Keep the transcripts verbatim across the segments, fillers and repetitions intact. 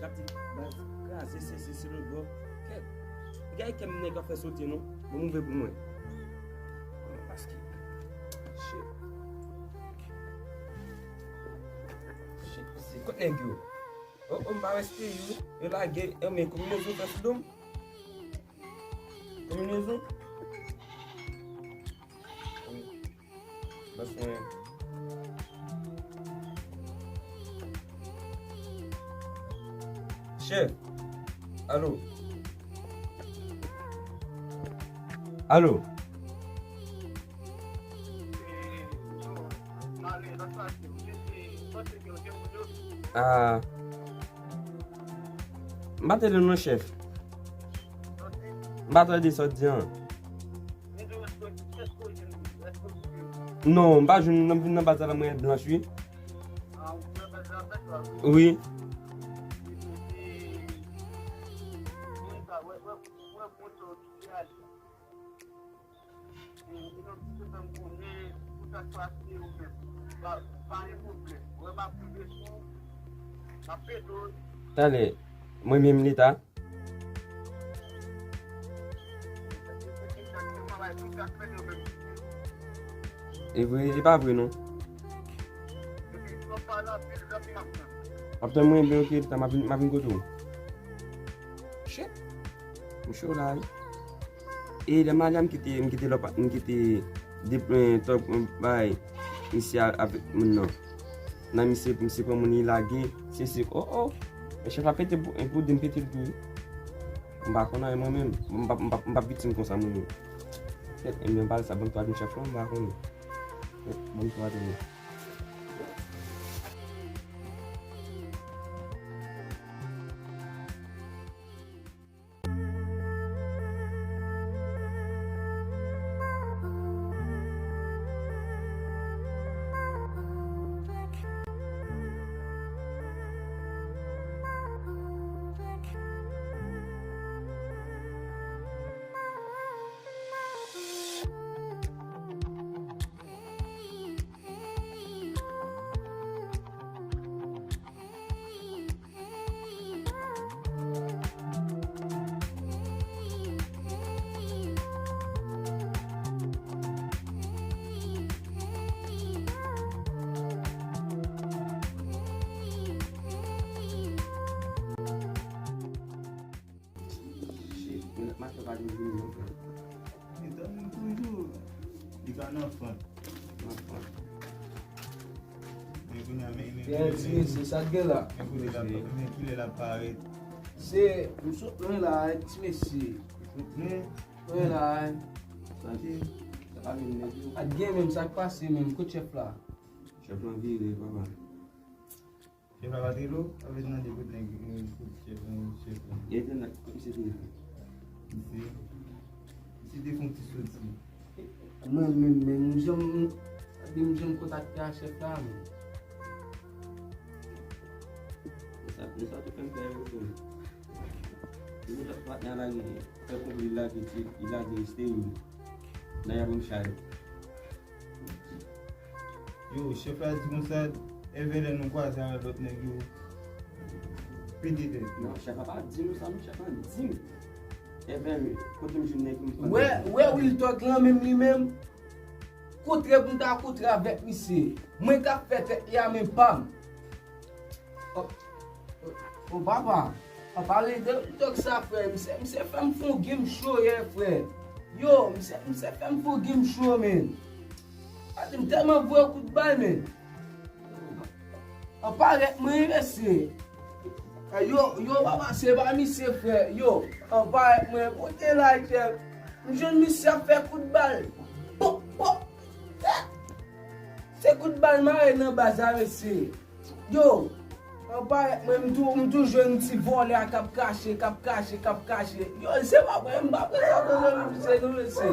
Ap di, baz, kraze, se, se, se lòt bò. Kèt. Gade kèm nèg ap fè sote, non. Bon, move pou mwen. Paske. Shit. Shit, se kot nèg yo? Oh, oh, m pa wè se yo. Yo lage, eh, men konbinezon fè sou do m. Konbinezon. Bas mwen. Chèf. Alo. Alo. Ah. M pa tande non, chèf. M pa tande sa w di an. Non, m pa jwenn nan, vin nan baz la, mwen blanch, wi. Wi. Talè, mwen menm leta. E vre, e pa vre non. W ap tann mwen, ben ok, leta, m ap vin, m ap vin kote w. Shit. M cho la, wi. E lè m ale a, m kite, m kite lòt, m kite de, eh, tòg, eh, bay, misye a, avèk moun nan. Nan misye, misye pran moun li lage, se, se, oh, oh. E chèf la pete pou, eh, pou di m pete l tou, wi. M pa konn anyen mwen menm. M p ap, m p ap, m p ap viktim konsa mwen menm. Kèt, e mwen pale sa, ban m twa doum chèf la, m pa konnen. Kèt, ban m twa doum. Shit, mwen ap mache pa gen vini non, frè. Li tann nou toujou. Li ka nan front. Nan front. Men kounye a, men, men, men, men, ti mesye, sa k gen la? Men kote l ap, men kilè l ap parèt. Se, m sot lwen la, ti mesye. Lwen la. Sa k gen menm, sa k pase menm, kot chèf la? Chèf la vire, papa. Chèf la pa t rele w? Sa vle di nan de kote nèg, eh, kote chèf, eh, chèf la. Gen entènèt, kote misye te ye? Misye, misye te fè yon ti soti. Mwen menm, menm, m janm, gade m janm kontakte a chèf la, menm. Men sa, men sa tou fè m pè yo tou. Li konn patnè a lage, fè konpli li lage, li lage esteri. Nan y ap yon chay. Yo, chèf la di konsa, enben lè nou kwaze avèk lòt nèg yo, pete tèt yo. Non, chèf la pa di nou sa, non, chèf la di m. Enben, kote m jwenn nèg m pran. Wè, wè Real Talk lan menm li menm. Kontre pou m ta kontre avèk misye. Mwen k ap fè tèt li a men pa m. Oh, oh, oh, papa, an pale de Real Talk sa, frè. Misye, misye fè m fè yon game show yè, frè. Yo, misye, misye fè m fè yon game show, men. Gade, m tèlman voye kout bal, men. An parèt mwen, mesye. Yo, yo, papa, se pa misye, frè. Yo, an parèt mwen, kote la, chèf? M jwenn misye ap fè kout bal. Pòp, pòp. Se kout bal mare nan baz la, mesye. Yo, an parèt mwen, m tou, m tou jwenn ti vòlè a k ap kache, k ap kache, k ap kache. Yo, se pa mwen, m pa pran sa pou mwen menm, se nou, mesye.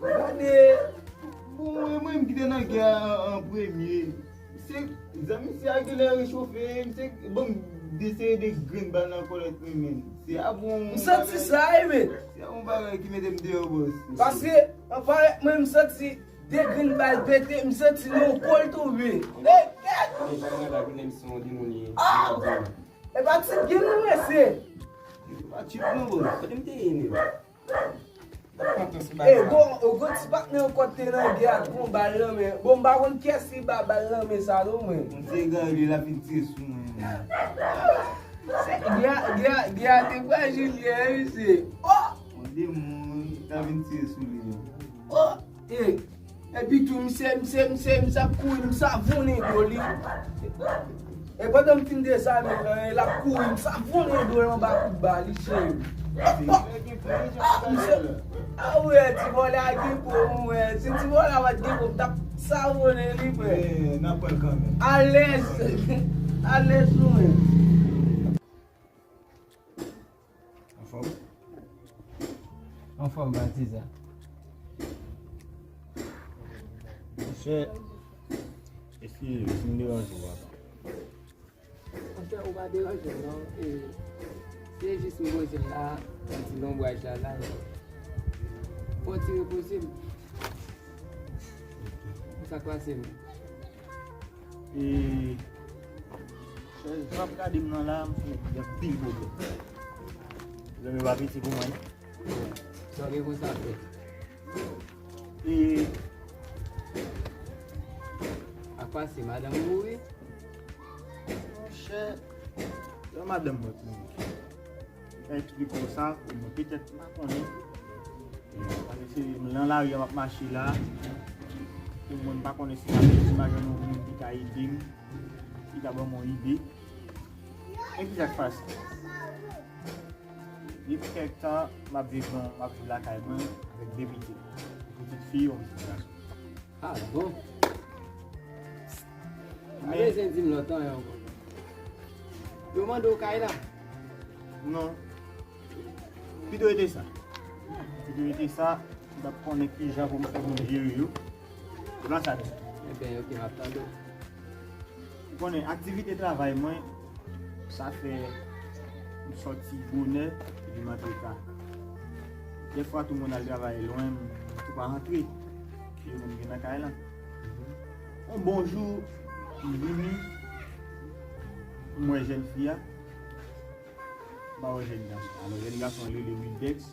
Gade. Bon, e mwen, m ki te nan gè a an, an premye. Se, zam misye a genlè rechofe, misye ban m de seri de grenn bal nan kòlèt mwen, men. Se a bon bagay. M santi sa, wi, men. Se a bon bagay ki mete m deyò, bòs. Paske, an parèt mwen, m santi de grenn bal pete, m santi nan yon kòl tonbe. Hey, kèt! Men jan mwen la, konnen m se yon demon li ye. Ah! E pa ti gin nou mesye. Pa ti gin nou. Kote m te ye menm? E bon, ou gon ti patnè w kòt te nan gè ak gon bal nan men. Bon, m pa konn kiyès ki ba bal nan men sa non mwen. M te gade l ap vin tire sou mwen. Gè a, gè a, gè a te frajil, gè a, mesye. Oh! Yon demon, ta vin tire sou li. Oh! E, epi tou, misye, misye, misye, misye ap kouri, m savonnen do li. E pandan m fin dezame l, l ap kouri, m savonnen do l anba kout ba, li cheri. Ah, misye, ah, wè, ti vòlè a gen po, wè. Si ti vòlè a pa t gen po, m t ap savonnen li, frè. Eh, n ap pran l kanmenm. Alèz, alèz, nou menm. Anfòm? Anfòm, Batiza. Monchè, eskize si m deranje w, papa. Monchè, ou pa deranje m non. E, se jis m poze m la, yon ti lonbraj la, la. Fò ti repoze m. Sa k pase m? E, jan w ap gade m nan la, m fè gen anpil pwoblèm. Pwoblèm yo pa piti pou mwen. Sa w gen konsa frè? E, sa k pase, madanm ou mouri? Monchè, se madanm mwen ki mouri. Mwen eksplike w sa, ou mwen petèt m pa konnen. Paske se nan lari a m ap mache la. Pou mwen, m pa konnen si m ap jwenn yon moun ki ka ede m, ki ka ban m yon ide. Men ki sa k pase? Depi kèk tan, m ap viv nan, m ap viv lakay mwen avèk de pitit. Yon pitit fi, yon pitit gason. Ah bon? Pa bezwen di m lòt anyen ankò. Yo mande w kay la? Non. Pito rete sa. Pito rete sa, m t ap konnen kijan pou m fè pou m jere yo. Se pa sa di. Ebyen, ok, m ap tande w. Ou konnen, aktivite travay mwen, sa fè m sòti bonè, epi m antre ta. Dèfwa, tou moun al travay lwen, m tou pa rantre. Se yo menm ki nan kay la. Yon bon jou, m vini, m wè jèn fi a, m pa wè jèn gason. Alò, jèn gason an rele Wildex,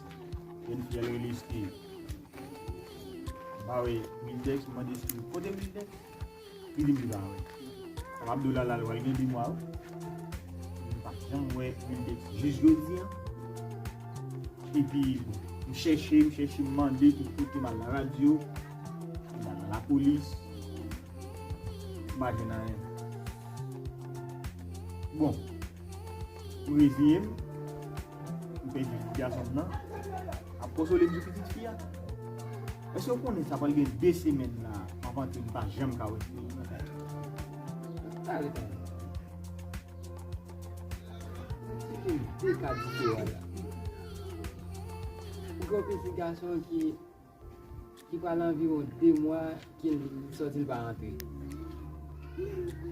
jèn fi a rele Steve. M pa wè Wildex, m mande Steve, kote Wildex? Li di m li pa wè. Sa m ap di w la, la, l pral gen de mwa, wi. M pa janm wè Wildex jis jodi a. Epi, bon, m chèche, m chèche, m mande tout kote, m al nan radyo, m al nan lapolis. M pa jwenn anyen. Bon, m reziye m. M pèdi pitit gason m nan. M ap konsole m sou pitit fi a. Èske w konnen sa pral gen de semèn la, m ap antre, m pa janm ka wè fi a. Talè, talè. Se te de ka diferan la. Ou gen yon pitit gason ki ki pral anviwon de mwa ke l sòti l pa rantre.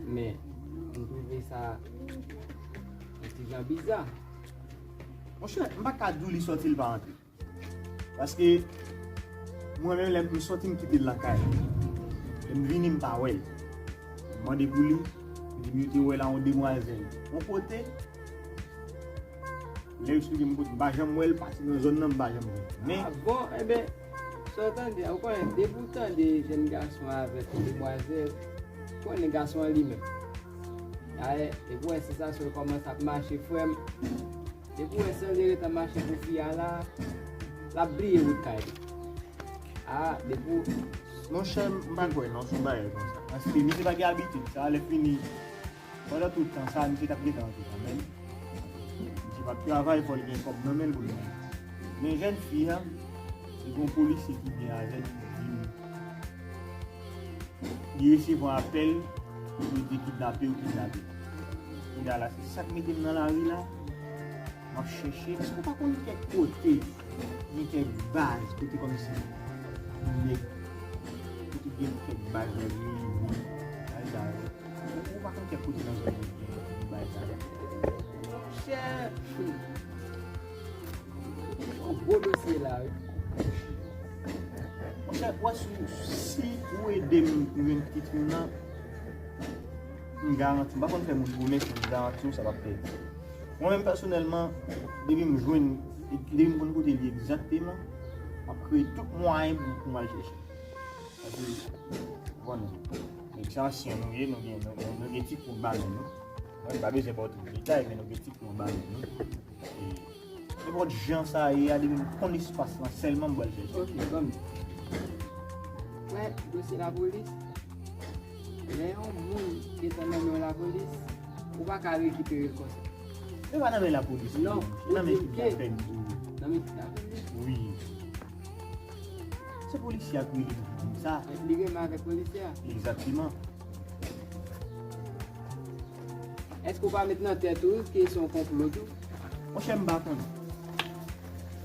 Men, m twouve sa yon ti jan biza. Monchè, m pa ka di w li sòti l pa rantre. Paske, mwen menm, lè m sòti, m kite l lakay. Lè m vini, m pa wè l. M mande pou li, li di m yo te wè l a yon demwazèl yon kote. Lè yo eksplike m kote, m pa janm wè l, pati nan zòn nan, m pa janm wè l. Men, ah bon, enben, sa w tande a, ou konnen, depi w tande jèn gason avèk yon demwazèl, ou konnen gason an li menm. Dayè, depi w wè sansasyon l kòmanse ap mache, frè m, depi w wè san l ret ap mache pou fi a la, l ap bliye wout kay li. A, depi w... Monchè, m pa kwè non, sou bagay konsa. Paske misye pa gen abitid sa, lè fini, pandan tout tan sa, misye t ap gentan antre kanmenm. Misye p ap travay, fò l gen kòb nan men l pou l manje. Men jèn fi a, se gen yon polisye ki byen avè l, ki di m li resevwa apèl pou yo te kidnape yo, kidnape. Kounye a la, se sa k mete m nan lari la. M ap chèche, èske w pa konn kèk kote, gen kèk baz, kote kòmsi nèg, kote gen kèk baz nèg yo ye, bagay sa yo? Ou, ou pa konn kèk kote nan zòn nan gen, gen baz sa yo? Monchè, hmm. Yon gwo dosye la, wi. Monchè, ou wè si, si ou ede m pou jwenn pitit fi m nan, m garanti, m pa konn fè moun pwomès, men m garanti w sa p ap pèdi. Mwen menm pèsonèlman, depi m jwenn, depi m konn kote li egzakteman, m ap kreye tout mwayen pou, pou m al chèche. Paske, bon, nèg sa ansyen nou ye, nou gen, nou, nou, nou gen ti kou ba men nou. Mwen, m pa bezwen ba w tout detay, men nou gen ti kou ba men nou. E nenpòt jan sa ye a, depi m konn espas lan sèlman, m pral chèche. Ok, ban m. Wè, dosye lapolis. Lè yon moun gentan nan men lapolis, ou pa ka rekipere l konsa. Se pa nan men lapolis. Non, nan men kidnapè. Nan men kidnapè. Wi. Se polisye a ki rele m pou di m sa. Li renmen avèk polisye a. Egzakteman. Èske w pa met nan tèt ou ke se yon konplo tou? Monchè, m pa konnen.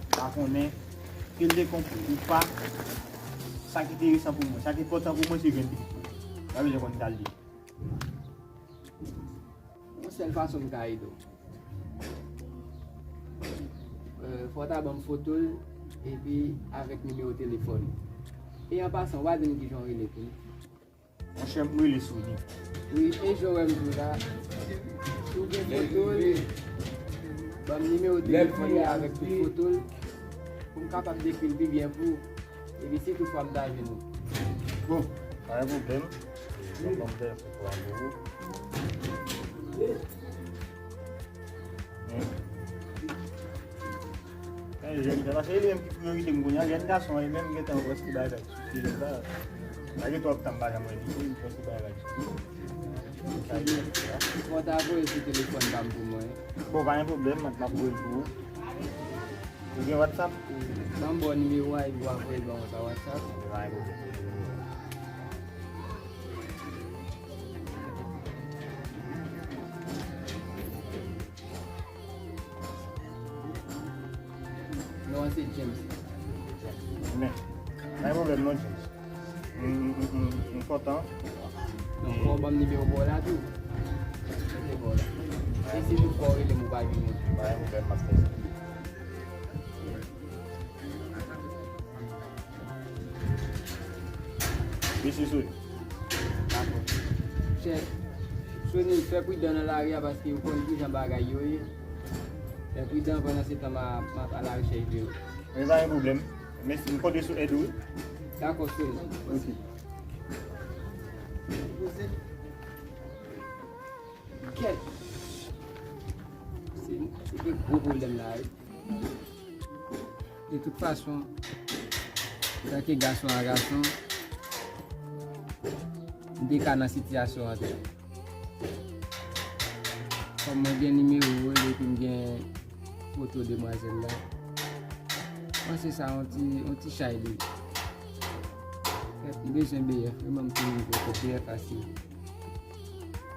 M pa konnen ke l te konplo ou pa. Sa ki enteresan pou mwen, sa ki enpòtan pou mwen, se jwenn pitit mwen. Pa bezwen konn sa l ye. Yon sèl fason m ka ede w. Euh, fò w ta ban m foto l, epi avèk nimewo telefòn ou. E an pasan, w a di m kijan w rele tou. Monchè, m rele Sony. Wi, e jan w wè m di w la, si w gen foto l, ban m nimewo telefòn li avèk tout foto l, pou m kapab dekri l pi byen pou ou. Epi si toutfwa m ta jwenn ou. Bon, pa gen pwoblèm. Ban m fè foto a pou ou. Jèn, paske e li menm ki priyorite m kounye a. Jèn gason an, li menm gentan pwès li bagay sou fil la. Pa gen twòp tan m pa janm wè li, li pwès li bagay sou fil. Sa li menm ki la. Fò w ta voye sou telefòn pa m pou mwen. Bon, pa gen pwoblèm, m ap voye l pou ou. Ou gen WhatsApp? Ban m ba w nimewo a epi w ap voye l ban mwen pa WhatsApp. Pa gen pwoblèm. Non, se James. Men, pa gen pwoblèm non, James. M, m, m, m, m kontan. Non, fò w ban m nimewo pa w la tou. Mete pa w la. E si toutfwa w rele m ou pa jwenn mwen? Pa gen pwoblèm, m ap fè sa. Mesi Sony. Dakò. Chè, Sony, fè pridan nan lari a paske ou konn kijan bagay yo ye. Fè pridan pandan se tan m a, m ap alarechèch de ou. Men pa gen pwoblèm. Mesi, m konte sou èd ou wi. Dakò, Sony. Ok. Kèt. Se, se te gwo pwoblèm la wi. De tout fason, antanke gason a gason, m te ka nan sitiyasyon an tou. Kòm mwen gen nimewo l epi m gen foto demwazèl la, m panse sa yon ti, yon ti chay li ye. Kèt, m bezwen B F wi, ban m tou yon foto B F a si.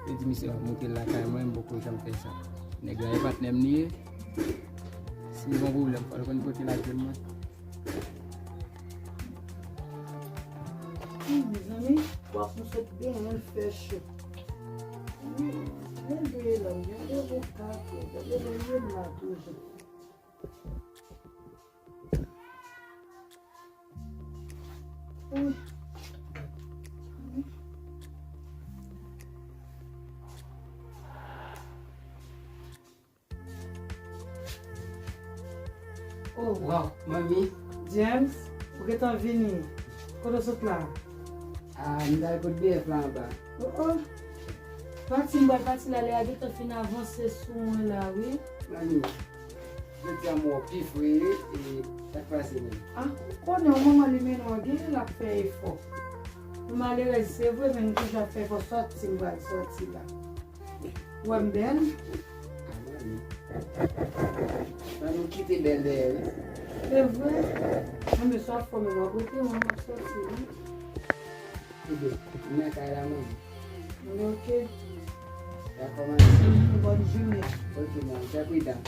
Yo di misye ap monte lakay mwen, m poko janm fè sa. Nèg la e patnè m li ye. Si l gen yon pwoblèm, fò l konn kote l ap jwenn mwen. Wi, mezanmi, pòs nou sot benyen l fè cho. Wi, men dwe la, m gen de voka tou, gade lè l ye m la toujou. Oh, wow, manmi. James, ou gentan vini. Kote w sot la? Ah, m t al kot B F la anba. Oh, oh. Pati m pral pati la, lè a gentan fin avanse sou mwen la, wi. Manmi, jodi a m wè w pi fre, wi, e sa k pase menm? Ah, ou konnen w manman li mennen w gen, l ap fè efò. Nou malerèz, se vre, men nou toujou ap fè efò, sòti m pral sòti la. Ou wè m bèl? Ah, manmi. Ban nou kite bèl dèyè, wi. Se vre? Anben, sa w ap fè menm, w ap rete, mwen, m ap sòti, wi. Ebyen, m nan kay la, manmi. Anben, oke. Dakò, manmi. Bòn jounen. Oke, manmi, fè pridan.